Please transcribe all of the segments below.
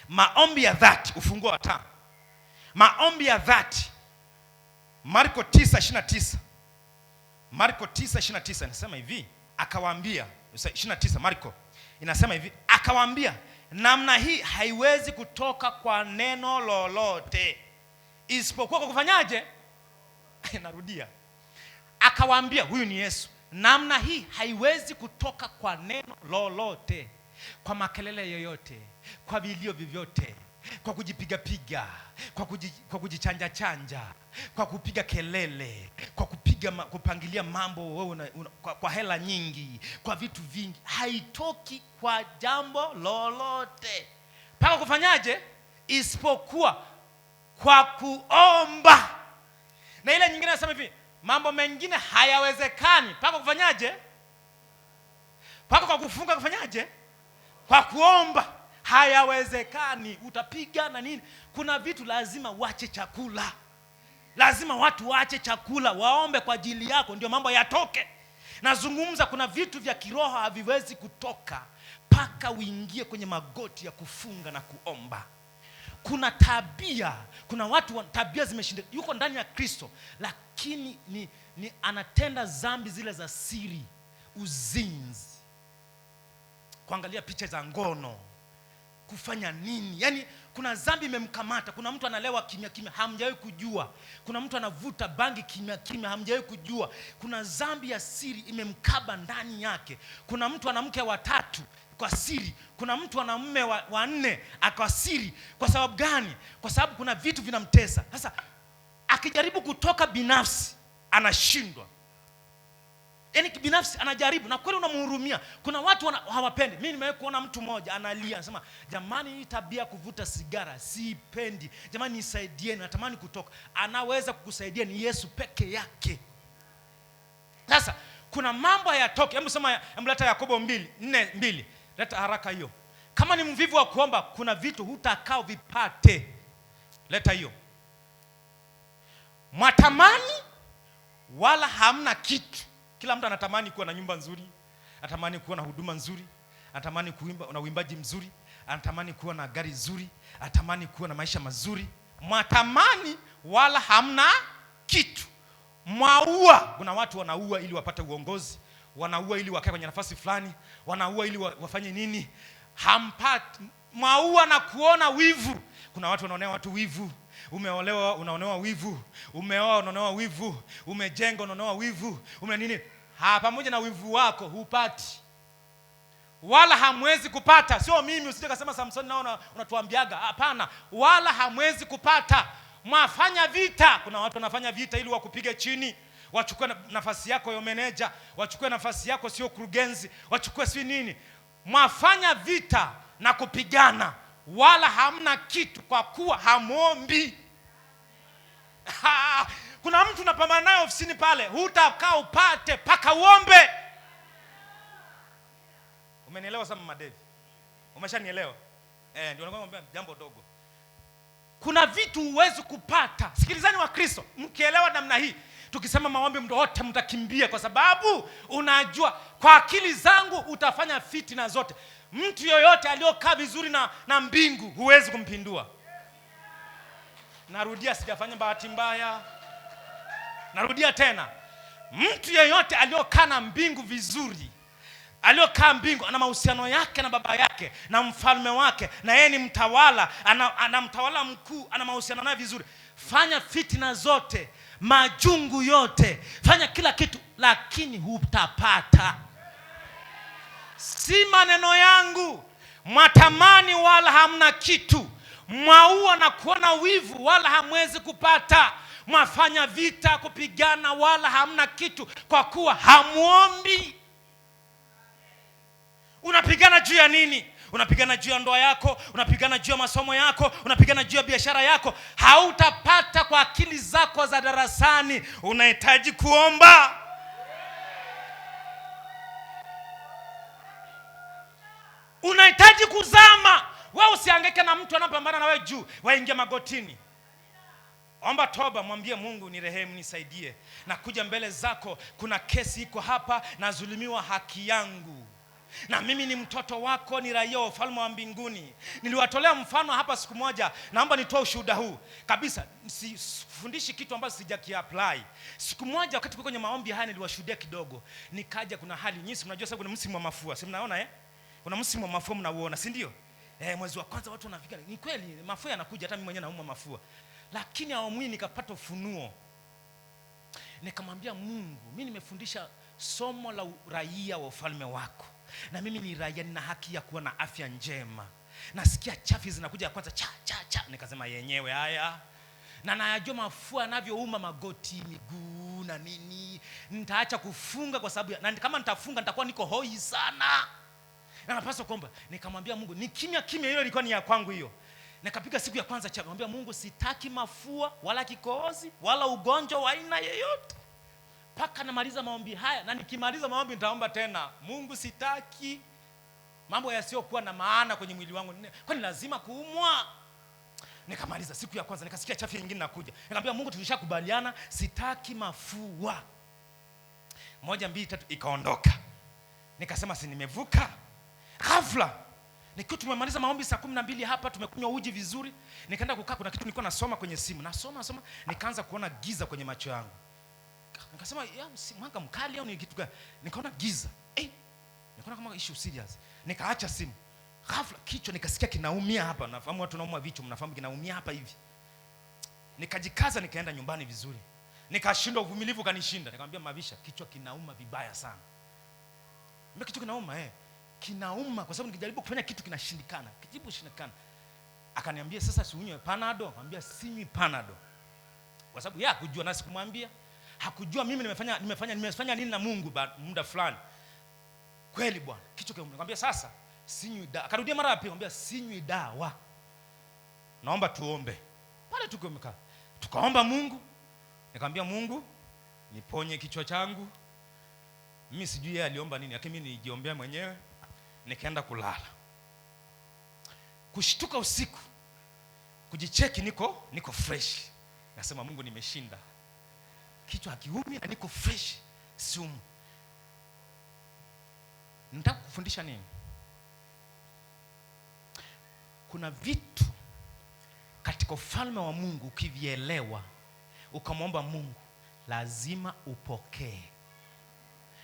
Maombi ya dhati, ufunguo wa taa. Maombi ya dhati, Marko 9:29. Marko 9:29 inasema hivi, akawaambia, 29 Marko inasema hivi, akawaambia, namna hii haiwezi kutoka kwa neno lolote isipokuwa kwa kufanyaje? Narudia. Akawaambia, huyu ni Yesu, namna hii haiwezi kutoka kwa neno lolote, kwa makelele yoyote, kwa vilio vyovyote, kwa kujipigapiga, kwa kujichanja-chanja, kwa kupiga kelele, kwa kupangilia mambo wewe kwa hela nyingi, kwa vitu vingi, haitoki kwa jambo lolote. Paka kufanyaje? Isipokuwa kwa kuomba. Na ile nyingine nasema hivi, mambo mengine hayawezekani paka kufanyaje? Paka kwa kufunga kufanyaje? Kwa kuomba. Hayawezekani. Utapiga na nini? Kuna vitu lazima uache chakula. Lazima watu waache chakula, waombe kwa ajili yako ndio mambo yatoke. Nazungumza kuna vitu vya kiroho haviwezi kutoka paka uingie kwenye magoti ya kufunga na kuomba. Kuna tabia, kuna watu tabia zimeshinda, yuko ndani ya Kristo lakini ni anatenda dhambi zile za siri, uzinzi, kuangalia picha za ngono, kufanya nini? Yaani kuna dhambi imemkamata. Kuna mtu analewa kimya kimya, hamjawahi kujua. Kuna mtu anavuta bangi kimya kimya, hamjawahi kujua. Kuna dhambi ya siri imemkaba ndani yake. Kuna mtu ana mke wa 3 kwa siri. Kuna mtu ana mume wa 4 kwa siri. Kwa sababu gani? Kwa sababu kuna vitu vinamtesa. Sasa akijaribu kutoka binafsi anashindwa. Yaani kibinafsi anajaribu na kweli unamhurumia. Kuna watu hawapendi. Mimi nimewahi kuona mtu mmoja analia, anasema jamani, hii tabia kuvuta sigara siipendi. Jamani nisaidieni, natamani kutoka. Anaweza kukusaidia ni Yesu peke yake. Sasa kuna mambo hayatoki. Hebu soma, hebu leta Yakobo 2:4-2. Leta haraka hiyo. Kama ni mvivu wa kuomba, kuna vitu hutakao vipate. Leta hiyo. Mwatamani wala hamna kitu. Kila mtu anatamani kuwa na nyumba nzuri, anatamani kuwa na huduma nzuri, anatamani kuimba na uimbaji mzuri, anatamani kuwa na gari nzuri, anatamani kuwa na maisha mazuri. Mwatamani wala hamna kitu. Mwaua. Kuna watu wanaua ili wapate uongozi, wanaua ili wakae kwenye nafasi fulani, wanaua ili wafanye nini? Hampati. Mwaua na kuona wivu. Kuna watu wanaonea watu wivu. Umeolewa unaonewa wivu, umeoa unaonewa wivu, umejenga unaonewa wivu, ume nini? Ha, pamoja na wivu wako hupati. Wala hamwezi kupata. Sio mimi, usije kasema Samson nao unatuambiaga. Hapana, wala hamwezi kupata. Mwafanya vita. Kuna watu wanafanya vita ili wakupige chini, wachukue nafasi yako ya meneja, wachukue nafasi yako sio kurugenzi, wachukue si nini. Mwafanya vita na kupigana, wala hamna kitu kwa kuwa hamuombi. Ha, kuna mtu unapambana naye ofisini pale, hutakaa upate paka uombe. Umenielewa sasa Mama Devi? Umeshanielewa? Ndio nakwambia jambo dogo. Kuna vitu huwezi kupata. Sikilizani wa Kristo, mkielewa namna hii, tukisema maombi mdo wote mtakimbia, kwa sababu unajua kwa akili zangu utafanya fitina zote. Mtu yoyote aliyokaa vizuri na mbingu huwezi kumpindua. Narudia, sijafanya bahati mbaya. Narudia tena. Mtu yeyote aliyokaa na mbingu vizuri, aliyokaa mbingu, ana mahusiano yake na baba yake na mfalme wake, na yeye ni mtawala, ana mtawala mkuu, ana mahusiano naye vizuri. Fanya fitina zote, majungu yote, fanya kila kitu, lakini hutapata. Si maneno yangu. Mwatamani wala hamna kitu, mwaua na kuona wivu wala hamwezi kupata, mwafanya vita kupigana wala hamna kitu, kwa kuwa hamuombi. Unapigana juu ya nini? Unapigana juu ya ndoa yako, unapigana juu ya masomo yako, unapigana juu ya biashara yako. Hautapata kwa akili zako za darasani. Unahitaji kuomba. Unahitaji kuzama. Wewe usihangaike na mtu anapambana na wewe juu, waingia magotini. Omba toba, mwambie Mungu ni rehemu, nisaidie. Nakuja mbele zako, kuna kesi iko hapa, nadhulumiwa haki yangu. Na mimi ni mtoto wako, ni raia wa ufalme wa mbinguni. Niliwatolea mfano hapa siku moja, naomba nitoe ushuhuda huu kabisa, sifundishi kitu ambacho sijakiapply. Siku moja wakati kwenye maombi haya niliwashuhudia kidogo, nikaja kuna hali nyinyi mnajua sasa kuna msimu wa mafua, si mnaona Kuna msimu wa mafua mnauona, si ndio? Mwezi wa kwanza watu wanafika. Ni kweli mafua yanakuja, hata mimi mwenyewe naumwa mafua. Lakini awamu hii nikapata ufunuo. Nikamwambia Mungu, mimi nimefundisha somo la uraia wa ufalme wako. Na mimi ni raia, nina haki ya kuwa na afya njema. Nasikia chafi zinakuja ya kwanza, cha cha cha, nikasema yenyewe haya. Na nayajua mafua yanavyouma magoti, miguu na nini. Nitaacha kufunga kwa sababu na kama nitafunga nitakuwa niko hoi sana. Na napaswa kuomba. Nikamwambia Mungu, ni kimya kimya, hiyo ilikuwa ni ya kwangu hiyo. Nikapiga siku ya kwanza cha, nikamwambia Mungu, sitaki mafua wala kikohozi wala ugonjwa wa aina yoyote. Paka namaliza maombi haya, na nikimaliza maombi nitaomba tena. Mungu, sitaki mambo yasiyokuwa na maana kwenye mwili wangu. Kwani lazima kuumwa? Nikamaliza siku ya kwanza, nikasikia chafya nyingine nakuja. Nikamwambia Mungu, tulishakubaliana sitaki mafua. 1 2 3 ikaondoka. Nikasema si nimevuka. Ghafla nikiwa tumemaliza maombi saa 12 hapa, tumekunywa uji vizuri, nikaenda kukaa, kuna kitu nilikuwa nasoma kwenye simu. Nasoma, nikaanza kuona giza kwenye macho yangu. Nikasema, mwanga mkali au ni kitu gani? Nikaona giza. Nikaona kama issue serious. Nikaacha simu. Ghafla kichwa nikasikia kinaumia hapa. Nafahamu watu wanaumwa vichwa, mnafahamu kinaumia hapa hivi. Nikajikaza nikaenda nyumbani vizuri. Nikashindwa, uvumilivu kanishinda. Nikamwambia Mavisha, kichwa kinauma vibaya sana. Mbona kichwa kinauma Kinauma kwa sababu nikijaribu kufanya kitu kinashindikana. Kijibu shindikana. Akaniambia sasa siunywe Panado. Akamwambia sinywi Panado. Kwa sababu yeye hakujua na sikumwambia. Hakujua mimi nimefanya nini na Mungu muda fulani. Kweli bwana, kichwa kinauma. Nikamwambia sasa sinywi dawa. Akarudia mara ya pili, nikamwambia sinywi dawa. Naomba tuombe. Pale tukiomba. Tukaomba Mungu. Nikamwambia Mungu, niponye kichwa changu. Mimi sijui yeye aliomba nini, lakini mimi nilijiombea mwenyewe. Nikaenda kulala. Kushtuka usiku, kujicheki niko fresh. Nasema Mungu nimeshinda. Kichwa hakiumi na niko fresh, siumi. Nataka kufundisha nini? Kuna vitu katika ufalme wa Mungu ukivielewa, ukamwomba Mungu, lazima upokee.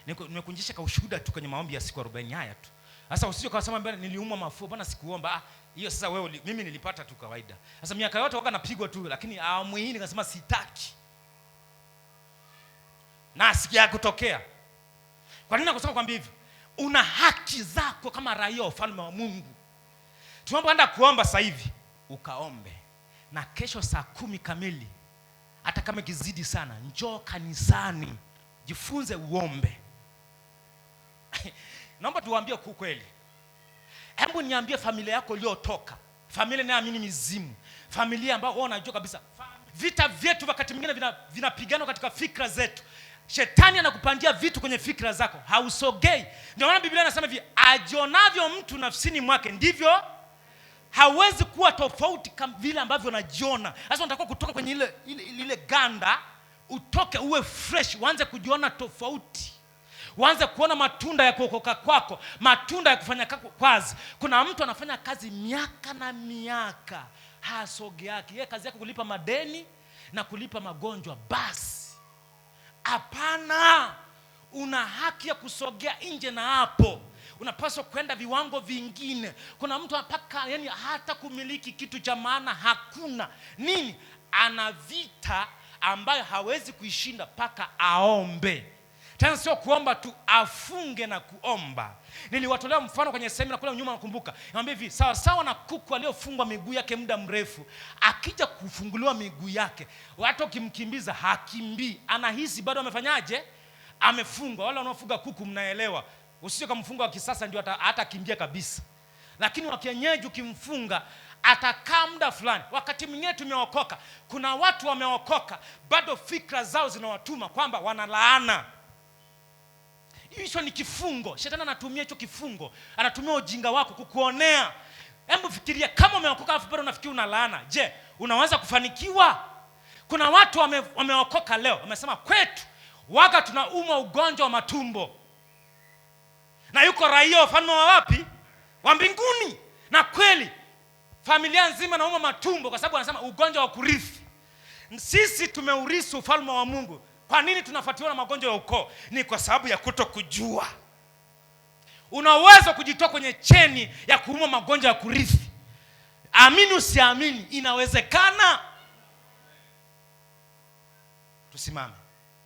Nimekuonyesha kwa ushuhuda tu kwenye maombi ya siku 40 haya tu. Sasa usije ukasema mbona niliumwa mafua, bwana sikuomba. Hiyo sasa wewe, mimi nilipata tu kawaida. Sasa miaka yote waka napigwa tu, lakini awamu hii nikasema sitaki. Na sikia kutokea. Kwa nini nakusema kwamba hivi? Una haki zako kama raia wa ufalme wa Mungu. Tunapoenda kuomba sasa hivi, ukaombe. Na kesho saa 10 kamili, hata kama ikizidi sana, njoo kanisani, jifunze uombe. Naomba tuwaambie kwa kweli. Hebu niambie familia yako iliyotoka, familia inayoamini mizimu, familia ambayo wao wanajua kabisa vita vyetu wakati mwingine vinapiganwa katika fikra zetu. Shetani anakupandia vitu kwenye fikra zako, hausogei. Ndio maana Biblia inasema hivi, ajionavyo mtu nafsini mwake ndivyo hawezi kuwa tofauti kama vile ambavyo unajiona. Sasa unataka kutoka kwenye ile ganda, utoke uwe fresh, uanze kujiona tofauti. Uanze kuona matunda ya kuokoka kwako, matunda ya kufanya kazi. Kuna mtu anafanya kazi miaka na miaka, hasogeaki. Yeye kazi yake kulipa madeni na kulipa magonjwa basi. Hapana, una haki ya kusogea nje na hapo. Unapaswa kwenda viwango vingine. Kuna mtu mpaka yani hata kumiliki kitu cha maana hakuna. Nini? Ana vita ambayo hawezi kuishinda mpaka aombe. Tena sio kuomba tu, afunge na kuomba. Niliwatolea mfano kwenye semina kule nyuma, nakumbuka. Niambia hivi, sawa sawa na kuku aliyofungwa miguu yake muda mrefu, akija kufunguliwa miguu yake, watu wakimkimbiza hakimbii, anahisi bado amefanyaje? Amefungwa. Wale wanaofuga kuku mnaelewa. Usije kumfunga wa kisasa ndio hatakimbia kabisa. Lakini wa kienyeji ukimfunga atakaa muda fulani. Wakati mwingine tumeokoka, kuna watu wameokoka bado fikra zao zinawatuma kwamba wanalaana. Hicho ni kifungo. Shetani anatumia hicho kifungo, anatumia ujinga wako kukuonea. Hebu fikiria kama umeokoka alafu bado unafikiri una laana. Je, unaweza kufanikiwa? Kuna watu wameokoka leo, wamesema kwetu waga tunaumwa ugonjwa wa matumbo. Na yuko raia wa ufalme wa wapi? Wa mbinguni. Na kweli familia nzima nauma matumbo, kwa sababu anasema ugonjwa wa kurithi. Sisi tumeurithi ufalme wa Mungu. Kwa nini tunafuatiliwa na magonjwa ya ukoo? Ni kwa sababu ya kutokujua. Unaweza kujitoa kwenye cheni ya kuumwa magonjwa ya kurithi. Amini usiamini, inawezekana. Tusimame.